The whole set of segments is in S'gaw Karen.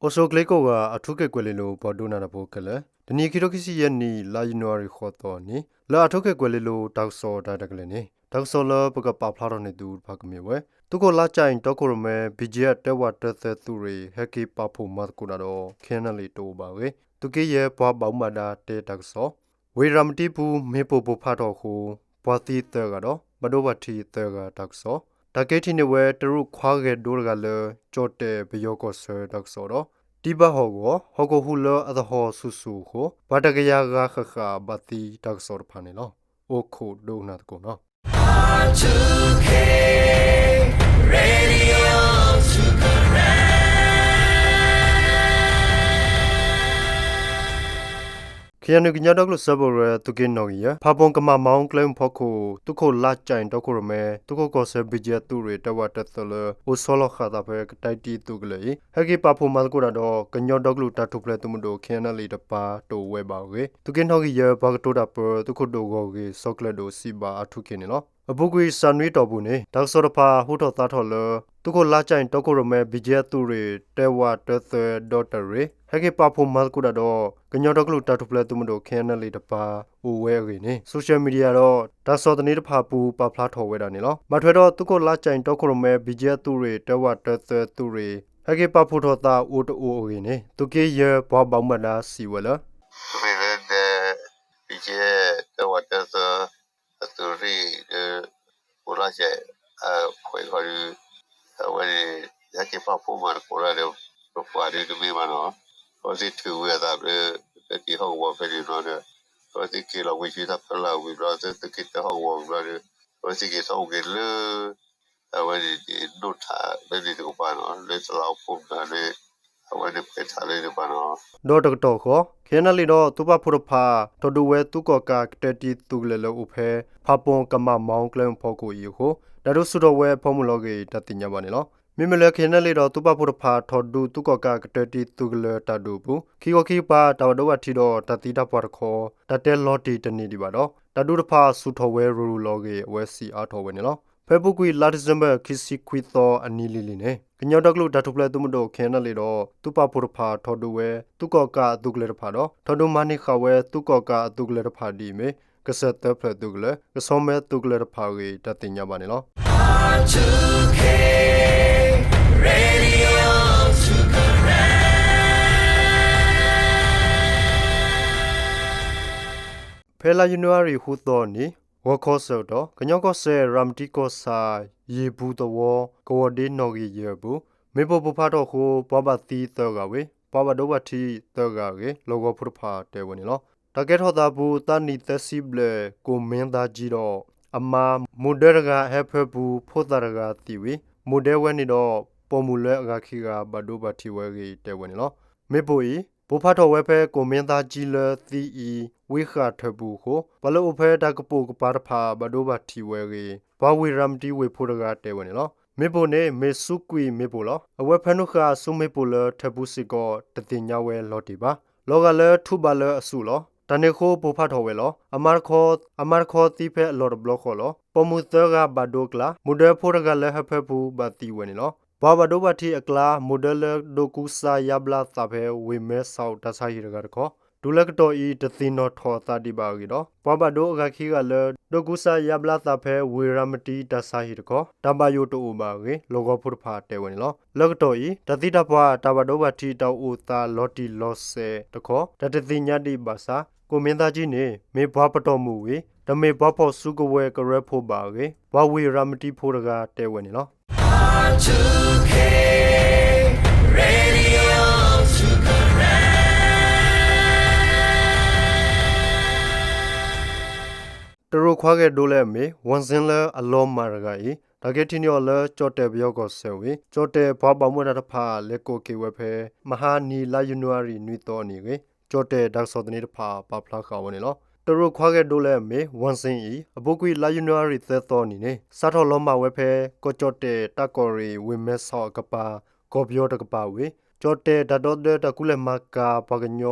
အိၣ်ဆူၣ်ချ့ကိးဂၤ အၣ်ထူခ့ၣ်ကွဲၤလ့လိၤ ပှၤဒိကနၣ်တၢ်ဖိခဲလၢာ်, တနံၤခံထိခံဆံယဲၢ်နံၣ် လါယနူၤအါရံၤ ဃိးသီအနံၤ လၢအၣ်ထူခ့ၣ်ကွဲၤလ့လိၤ တၢ်ကစီၣ်တၢ်ရဲၣ်တၢ်ကျဲၤန့ၣ် တၢ်ကစီၣ်လၢပကပာ်ဖျါထီၣ်န့ၢ်သုတဖၣ်ကမ့ၢ်ဝဲ သုးခိၣ်လါကၠဲးတီခိၣ်ရိၣ်မဲ BGF တၢဝးတၢသၢသုးရ့ၣ် ဟဲက့ၤပာ်ဖှိၣ်မၤသကိးတၢ်ဒီး KNLA တအိၣ်ဘၣ်အဂ့ၢ် သုးက့ယဲၢ်ပှၤဘၣ်မူဘၣ်ဒါတဲတၢ်ကစီၣ်, ဝ့ၢ်ရၤမတံပူၤ မ့ၣ်ပိၢ်ပိၢ်ဖးထီၣ်အဃိ ပှၤသံသၢဂၤဒီး ဘၣ်ဒိဘၣ်ထံးသၢဂၤတၢ်ကစီၣ်, တၢ်က့ၤထံၣ်န့ၢ်ဝဲတရူးခွါဂဲၤဒိတဂၤလၢ ကၠီၣ်တဲၣ်ပယီၤကီၢ်ဆၢတၢ်ကစီၣ်ဒီး တံဘၣ်ဟီၣ်ကဝီၤ ဟီၣ်ခိၣ်ဟူးလၢအသဟီၣ်ဆူၣ်ဆူၣ်အဃိ ပှၤတကယၤဂၤဃၣ်ဃၣ်ဘၣ်သံတၢ်ကစီၣ်တဖၣ်န့ၣ်လီၤ. အိၣ်ခိးဒိကနၣ်သကိးနီၤ. ခ့ၣ်အဲၣ်ယူၣ်ကညီဒီကလုာ်စၢဖှိၣ်ကရၢ သုးက့နီၣ်ဂံၢ်ယဲၢ် ဖးပိၢ်ကမၣ်မီကျဲမုၢ်ဖီခိၣ် သုးခိၣ်လါကၠဲးတီခိၣ်ရိၣ်မဲ သုးခိၣ်ကီၢ်ဆၢ BGF သုးရ့ၣ် တၢဝးတၢသၢလၢ အိၣ်ဆီလီၤဃာ်သးဖဲကတဲတံသုးကလၢၤအံၤ ဟဲက့ၤပာ်ဖှိၣ်မၤသကိးတၢ်ဒီး ကညီဒီကလုာ်တၢ်ထူၣ်ဖျဲးသုးမုၢ်ဒိၣ် KNLA တပၤ တအိၣ်ဝဲဘၣ်အဂ့ၢ် သုးက့နီၣ်ဂံၢ်ယဲၢ် ပှၤကတိၤတၢ်ပၢ သုးခိၣ်ဒိၣ်ဂီၢ်ဂ့ၢ် စီၤကျၢၤဒိၣ် စံးဘၣ်အၣ်ထူခ့ၣ်န့ၣ်လီၤ. အပူၤကွံာ်စၣ်နွံတီၢ်ပူၤန့ၣ် တၢ်ကစီၣ်တဖၣ်ဟူထီၣ်သါထီၣ်လၢ သုးခိၣ်လါကၠဲးတီခိၣ်ရိၣ်မဲ BGF သုးရ့ၣ် တၢဝးတၢသၢဒီတၢ်ရ့ၣ် ဟဲက့ၤပာ်ဖှိၣ်မၤသကိးတၢ်ဒီး ကညီဒီကလုာ်တၢ်ထူၣ်ဖျဲးသုးမုၢ်ဒိၣ် KNLA တပၤ အိၣ်ဝဲအဂ့ၢ်န့ၣ် social media ဒီး တၢ်ကစီၣ်သန့တဖၣ်အပူၤ ပာ်ဖျါထီၣ်ဝဲဒၣ်န့ၣ်လီၤ. ဘၣ်ထွဲဒီးသုးခိၣ်လါကၠဲးတီခိၣ်ရိၣ်မဲ BGF သုးရ့ၣ် တၢဝးတၢသၢသုးရ့ၣ် ဟဲက့ၤပာ်ဖှိၣ်ထီၣ်သးအိၣ်တအိၣ်အဂ့ၢ်န့ၣ် သုးက့ယဲၢ်ပှၤဘၣ်မူဘၣ်ဒါစံးဝဲလၢ မ့ၢ်လၢ BGF တၢဝးတၢသၢ အသုးရ့ၣ်ဒီး ခိၣ်လါကၠဲး အခွဲးခီဒီး အဝဲန့ၣ် ဟဲက့ၤပာ်ဖှိၣ်မၤသကိးတၢ်ဒီး ပပှၤဒုတမ့ၢ်ဘၣ်နီၤ. အဝဲသ့ၣ်ထုးဝဲအသးလၢ တၢ်တံၢ်ဟီၣ်ကဝီၤဖဲန့ၣ်နီၤဒီး အဝဲသ့ၣ်က့ၤလီၤဝံၤဆူတၢ်ဖီလာ်ဝံၤဘျီ သုးက့တၢ်ဟီၣ်ကဝီၤဘျီဒီး အဝဲသ့ၣ်က့ၤထီၣ်အိၣ်က့ၤလၢ အဝဲန့ၣ် နိၣ်ထးလၢန့ၣ်တကပၤနီၤ လၢတလးအိၣ်ဖှိၣ်မနုၤန့ၣ် အဝဲန့ၣ်ဖဲထးလၢန့ၣ်တကပၤနီၤ. ဒီးတကတီၢ်ဃီ KNLA ဒီးသုးပာ်ဖှိၣ်တဖၣ် ထီၣ်ဒုးဝဲသုးကီၣ်ကးကတဲတံသုးကလၢၤလၢအိၣ်ဖဲ ဖးပိၢ်ကမၣ်မီကျဲမုၢ်ဖီခိၣ်အံၤအဃိ တၢ်ဒုးဆူၣ်ထီၣ်ဝဲအဖီမုၢ်လီၤအဂ့ၢ် တၢ်သ့ၣ်ညါဘၣ်န့ၣ်လီၤ. မ့မ့ၢ်လၢ KNLA ဒီးသုးပာ်ဖှိၣ်တဖၣ် ထီၣ်ဒုးသုးကီၣ်ကးကတဲတံသုးကလၢၤတၢ်ဒုးအပူၤ ခံခီခံကပၤ တၢ်ဘၣ်ဒိဘၣ်ထံးဒီး တၢ်သံတၢ်ပှၢ်တခီ တၢ်တဲလီၤတံၢ်တန့ၢ်ဒံးဘၣ်ဒီး တၢ်ဒုးတဖၣ်ဆူၣ်ထီၣ်ဝဲရူၤရူၤလီၤအဂ့ၢ် အဝဲစံးအါထီၣ်ဝဲန့ၣ်လီၤ. ဖဲအပူၤကွံာ်လါဒံၣ်စ့ဘၢၣ် ခံဆံခွံသီအနံၤလံၤလံၤန့ၣ် ကညီဒီကလုာ်တၢ်ထူၣ်ဖျဲးသုးမုၢ်ဒိၣ် KNLA ဒီး သုးပာ်ဖှိၣ်တဖၣ်ထီၣ်ဒုးဝဲ သုးကီၣ်ကးအသုးကလၢၤတဖၣ်ဒီး ထီၣ်ဒုးမၤန့ၢ်ဃာ်ဝဲသုးကီၣ်ကးအသုးကလၢၤတဖၣ်ဒ်အမ့ၢ် ကစၢၢ်သၢဖျၢၣ်သုးကလၢၤ, ကဆီမဲသုးကလၢၤတဖၣ်အဂ့ၢ် တၢ်သ့ၣ်ညါဘၣ်န့ၣ်လီၤ. ဖဲလါယနူၤအါရံၤ ဃုသီအနံၤ ဂီၤခီဆၢကတီၢ် ကညီကီၢ်စဲၣ် ရၤမတံကီၢ်ဆၣ် ယံၤပူၤသဝီ ကဝီၤဒ့နီၣ်ဂံၢ်ယဲၢ်အပူၤ မ့ၣ်ပိၢ်ပိၢ်ဖးထီၣ်အဃိ ပှၤဘၣ်သံသၢဂၤဝံၤ ပှၤဘၣ်ဒိဘၣ်ထံးသၢဂၤအဂ့ၢ် လီၢ်ကဝီၤဖိတဖၣ်တဲဝဲန့ၣ်လီၤ. တၢ်ကဲထီၣ်သးအပူၤ သးနံၣ်သၢဆံဘျဲၣ် ကိၣ်မ့သါကၠံဒီး အမါ မိၢ်ဒၢတဂၤဟဲဖၢပူၤ ဖိသၣ်တဂၤသံဝံၤ မိၢ်ဒၢဝဲန့ၣ်ဒီး ပိာ်မုၣ်လၢအဂၤခံဂၤ ဘၣ်ဒိဘၣ်ထံးဝဲအဂ့ၢ် တဲဝဲန့ၣ်လီၤ. မ့ၣ်ပိၢ်အံၤ ပိၢ်ဖးထီၣ်ဝဲဖဲ ကိၣ်မ့သါကၠံလၢသံအံၤ ဝံဃာ်ထၢၣ်ပူၤအဃိ ပှၤလၢအိၣ်ဖဲတၢ်ကပိာ်ကပၤတဖၣ် ဘၣ်ဒိဘၣ်ထံးဝဲအဂ့ၢ် ပှၤဝ့ၢ်ရၤမတံဝ့ၢ်ဖိတဂၤတဲဝဲန့ၣ်လီၤ. မ့ၣ်ပိၢ်န့ၣ် မ့ၢ်စူးကွံာ်မ့ၣ်ပိၢ်လီၤ. အဝဲဖၢနုာ်ဃာ်အစုမ့ၣ်ပိၢ်လၢထၢၣ်ပူၤစ့ၢ်ကီး တသ့ၣ်ညါဝဲလီၤတံၢ်ဘၣ်. လီၤဂာ်လၢထူးဘၣ်လၢအစုလီၤ. တၢ်န့ၣ်အဃိ ပိၢ်ဖးထီၣ်ဝဲလီၤ. အမါတခီ အမါတခီသံဖဲအလီၢ်တဘျီဃီလီၤ. ပိာ်မုၣ်သၢဂၤဘၣ်ဒိအကျါ မိၢ်ဒၢဖိတဂၤလၢဟဲဖၢပူၤ ဘၣ်သံဝဲန့ၣ်လီၤ. ပှၤဘၣ်ဒိဘၣ်ထံးအကျါ မိၢ်ဒၢလၢဒိးကူစါယါဘျါသးဖဲ ဝ့ၢ်မဲဆီးတၢ်ဆါဟံၣ်တဂၤတခီ တုၤလၢကတီၢ်အံၤ တသ့ၣ်နီၣ်ထီၣ်အသးဒံးဘၣ်အဂ့ၢ်ဒီး ပှၤဘၣ်ဒိအဂၤခံဂၤလၢ ဒိးကူစါယါဘျါသးဖဲ ဝ့ၢ်ရၤမတံတၢ်ဆါဟံၣ်တခီ တၢ်ဘၣ်ယိၣ်တအိၣ်ဘၣ်အဂ့ၢ် လီၢ်ကဝီၤဖိတဖၣ်တဲဝဲန့ၣ်လီၤ. လၢကတီၢ်အံၤ တၢ်သံတၢ်ပှၢ် တၢ်ဘၣ်ဒိဘၣ်ထံး တၢ်အိၣ်သးလီၤတံၢ်လီၤဆဲးတခီ တၢ်တသ့ၣ်ညါဒံးဘၣ်ဆၣ် ကိၣ်မ့သါကၠံန့ၣ် မ့ၢ်ပှၤပတီၢ်မုၢ်ဝံၤ တမ့ၢ်ပှၤဖီၣ်စုကဝဲၤကရၢဖိဘၣ်အဂ့ၢ် ပှၤဝ့ၢ်ရၤမတံဖိတဂၤတဲဝဲန့ၣ်လီၤ. တရူးခွါဂဲၤဒိလၢအမ့ၢ် ဝၣ်စ့လၢအလီၤမၢ်တဂၤအံၤ တၢ်က့ၤထံၣ်န့ၢ်အီၤလၢ ကၠီၣ်တဲၣ်ပယီၤကီၢ်ဆၢဝံၤ ကၠီၣ်တဲၣ်ပှၤဘၣ်မူဘၣ်ဒါတဖၣ် လဲၤကိးက့ၤဝဲဖဲ မဟါနံၤလါယနူၤအါရံၤ နွံသီအနံၤအဂ့ၢ် ကၠီၣ်တဲၣ်တၢ်ကစီၣ်သန့တဖၣ် ပာ်ဖျါဃာ်ဝဲန့ၣ်လီၤ. တရူးခွါဂဲၤဒိလၢအမ့ၢ် ဝၣ်စ့အံၤ အပူၤကွံာ်လါယနူၤအါရံၤ သၢသီအနံၤန့ၣ် စးထီၣ်လီၤမၢ်ဝဲဖဲ ကီၢ်ကၠီၣ်တဲၣ်တၢ်ကီၢ်ရ့ၣ် ဝ့ၢ်မဲဆီးအကပၤ ကီၢ်ပယီၤတကပၤဝံၤ ကၠီၣ်တဲၣ်တၢ်ဒီသဒၢတၢ်ကူၣ်လဲၤမၤကၤ ပှၤကညီ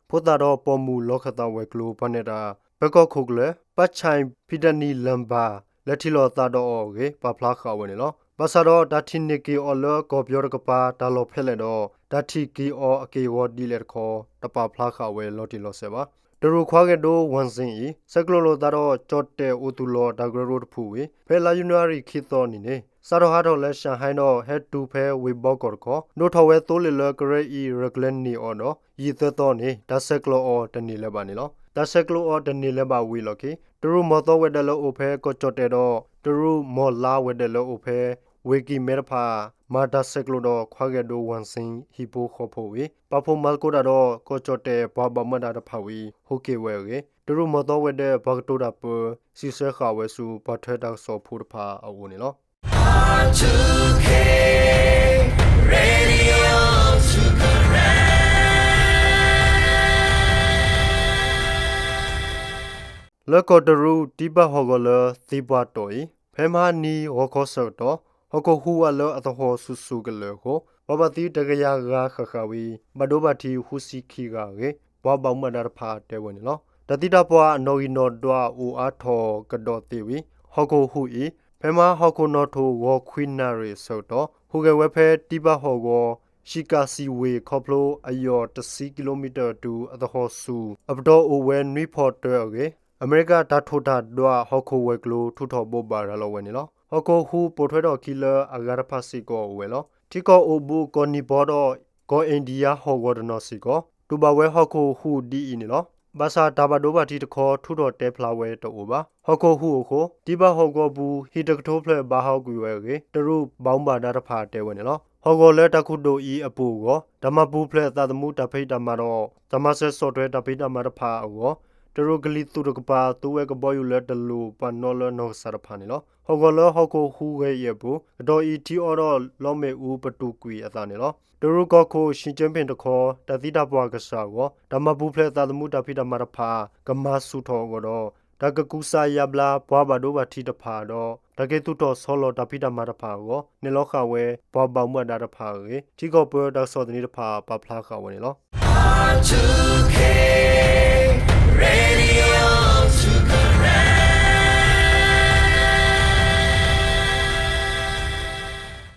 ဖိသၣ်ဒီးပိာ်မုၣ်လီၢ်ခၢၣ်သးဝဲၤကျိၤ ပှၤနဲၣ်တၢ် ပၢၤကီၢ်ခိၣ်ကျၢၢ် ပၢ်ဆဲၣ်ဖံးတၢ်နံၣ်လၢၣ်ဘၣ် လဲၤထံၣ်လိာ်သးဒီးအီၤအဂ့ၢ် ပာ်ဖျါဃာ်ဝဲန့ၣ်လီၤ. ဘၣ်ဆၣ်ဒီးတၢ်ထံၣ်န့ၢ်က့ၤအီၤလၢကီၢ်ပယီၤတကပၤတၢ်လီၢ်ဖဲလဲၣ်ဒီး တၢ်ထံၣ်က့ၤအီၤအက့ၢ်အဂီၤဒ်လဲၣ်တခီ တပာ်ဖျါဃာ်ဝဲလီၤတံၢ်လီၤဆဲးဘၣ်. တရူးခွါဂဲၤဒိ ဝၣ်စ့ၣ်အံၤ ဆဲးကျိးလိာ်သးဒီး ကၠီၣ်တဲၣ်အိၣ်သူၣ်လီၤတၢ်ကရၢကရိတဖုဝံၤ ဖဲလါယနူၤအါရံၤခံသီနံၤန့ၣ် စးထီၣ်ဟးထီၣ်လၢ ၡၣ်ဟဲဒီး ဟဲတုၤဖဲဝ့ၢ်ဘီကီၢ်တခီ ဒိၣ်ထီၣ်ဝဲသိလ့ၣ်လၢကရၢအံၤရၢၢ်ကျဲၤန့ၢ်အီၤဒီး ယံာ်သၢသီန့ၣ် တၢ်ဆဲးကျိးအီၤတန့ၢ်လၢၤဘၣ်န့ၣ်လီၤ. တၢ်ဆဲးကျိးအီၤတန့ၢ်လၢၤဘၣ်ဝံၤအလီၢ်ခံ တရူးမီၢ်သီဝဲၤဒၢးလၢအိၣ်ဖဲကီၢ်ကၠီၣ်တဲၣ်ဒီး တရူးမီၢ်လါဝဲၤဒၢးလၢအိၣ်ဖဲ ဝ့ၢ်ကံၣ်မဲတဖၣ် မၤတၢ်ဆဲးကျိးဒီး ခွါဂဲၤဒိ ဝၣ်စ့ၣ် ဟံၣ်ဖိဃီဖိဝံၤ ပာ်ဖှိၣ်မၤသကိးတၢ်ဒီး ကီၢ်ကၠီၣ်တဲၣ်ပှၤဘၣ်မူဘၣ်ဒါတဖၣ်ဝံၤ ဟူးက့ၤဝဲအဂ့ၢ် တရူးမီၢ်သီဝဲၤဒၢးပှၤကတိၤတၢ်ပၢ စံးဆၢဃာ်ဝဲဆူ ပှၤထွဲတၢ်ကစီၣ်ဖိတဖၣ်အအိၣ်န့ၣ်လီၤ. လၢကီၢ်တရူး တံဘၣ်ဟီၣ်ကဝီၤလၢသံပှၢ်တီၢ်အံၤ ဖဲမဟါနံၤဂီၤခီဆၢကတီၢ် ဟီၣ်ခိၣ်ဟူးဝးလၢအသဟီၣ်ဆူၣ်ဆူၣ်ကလၢာ်အဃိ ပှၤဘၣ်သံတကယၤဂၤဃၣ်ဃၣ်ဝံၤ ဘၣ်ဒိဘၣ်ထံးဃုဆံခံဂၤအဂ့ၢ် ပှၤဘၣ်မူဘၣ်ဒါတဖၣ်တဲဝဲန့ၣ်လီၤ. တၢ်သံတၢ်ပှၢ်အနီၣ်ဂံၢ်နီၣ်ဒွးအိၣ်အါထီၣ်ကဒီးသ့ဝံၤ ဟီၣ်ခိၣ်ဟူးအံၤ ဖဲမဟါဟီၣ်ခိၣ်နီၣ်ထိးဂီၤခွံနၣ်ရံၣ်အဆၢကတီၢ် ဟူးဂဲၤဝဲဖဲတံဘၣ်ဟီၣ်ကဝီၤ ရှံကၣ်စံၣ်ဝ့ၢ်ခီဖျိအယီၢ်တဆံကံလိမံတၢတုၤအသဟီၣ်ဆူၣ် အပတီၢ်အိၣ်ဝဲနွံဖီတၢအဂ့ၢ် အမဲရကၤတၢ်ထိၣ်တၢ်ဒွးဟီၣ်ခိၣ်ဝဲၤကျိၤထုးထီၣ်ဘိးဘၣ်ရၤလီၤဝဲန့ၣ်လီၤ. ဟီၣ်ခိၣ်ဟူးပိာ်ထွဲထီၣ်အခံလၢအဂၤတဖၣ်စ့ၢ်ကီးအိၣ်ဝဲလီၤ. ထံကီၢ်အိၣ်ဘူးကီၢ်နံၣ်ပီဒီး ကီၢ်အ့ၣ်ဒံယါဟီၣ်ကဝီၤတနီၤစ့ၢ်ကီး တူၢ်ဘၣ်ဝဲဟီၣ်ခိၣ်ဟူးဒ်အံၤန့ၣ်လီၤ. ဘၣ်ဆၣ်တၢ်ဘၣ်ဒိဘၣ်ထံးတခီထုးထီၣ်တဲဖျါဝဲတအိၣ်ဘၣ်. ဟီၣ်ခိၣ်ဟူးအဃိ တံဘၣ်ဟီၣ်ကဝီၤပူၤ ဟံၣ်တကထိဖျၢၣ်ဘၣ်ဟးဂီၤကွံာ်ဝဲအဂ့ၢ် တရူးဘၣ်မူဘၣ်ဒါတဖၣ်တဲဝဲန့ၣ်လီၤ. ဟီၣ်ကဝီၤလၢတၢ်ခူၣ်ဒိၣ်အံၤအပူၤအဂီၢ် တၢ်မၤပူၤဖျဲးသးသမူတၢ်ဖံးတၢ်မၤဒီး တၢ်မၤစၢၤဆီၣ်ထွဲတၢ်ဖံးတၢ်မၤတဖၣ်အဂီၢ် တရူးကလံၤသူၣ်တကပၤ သူဝဲကဘီယူၤလၢတလိၣ်ပှၤနီၣ်လၢနီၢ်ကစၢ်တဖၣ်န့ၣ်လီၤ. ဟီၣ်ကဝီၤလၢဟီၣ်ခိၣ်ဟူးဂဲၤအံၤအပူၤ ကတီၢ်အံၤထံအီဒီးလီမ့ၣ်အူပတူၢ်ကွံာ်အသးန့ၣ်လီၤ. တရူးကီၢ်ခိၣ် ရှံၣ်ကၠ့ဖ့ၣ်တခီ တၢ်သံတၢ်ပှၢ်ကစၢ်အဂီၢ် တၢ်မၤပူၤဖျဲးသးသမူတၢ်ဖံးတၢ်မၤတဖၣ် ကမၤဆူၣ်ထီၣ်အဂီၢ်ဒီး တၢ်ကကူစါယါဘျါပှၤဘၣ်ဒိဘၣ်ထံးတဖၣ်ဒီး တၢ်က့ၤသူၣ်ထီၣ်ဆီလီၤတၢ်ဖံးတၢ်မၤတဖၣ်အဂီၢ် နဲၣ်လီၤဃာ်ဝဲပှၤဘၣ်မူဘၣ်ဒါတဖၣ်အဂ့ၢ် ထံကီၢ်ပၢတၢ်ကစီၣ်သန့တဖၣ်ပာ်ဖျါဃာ်ဝဲန့ၣ်လီၤ.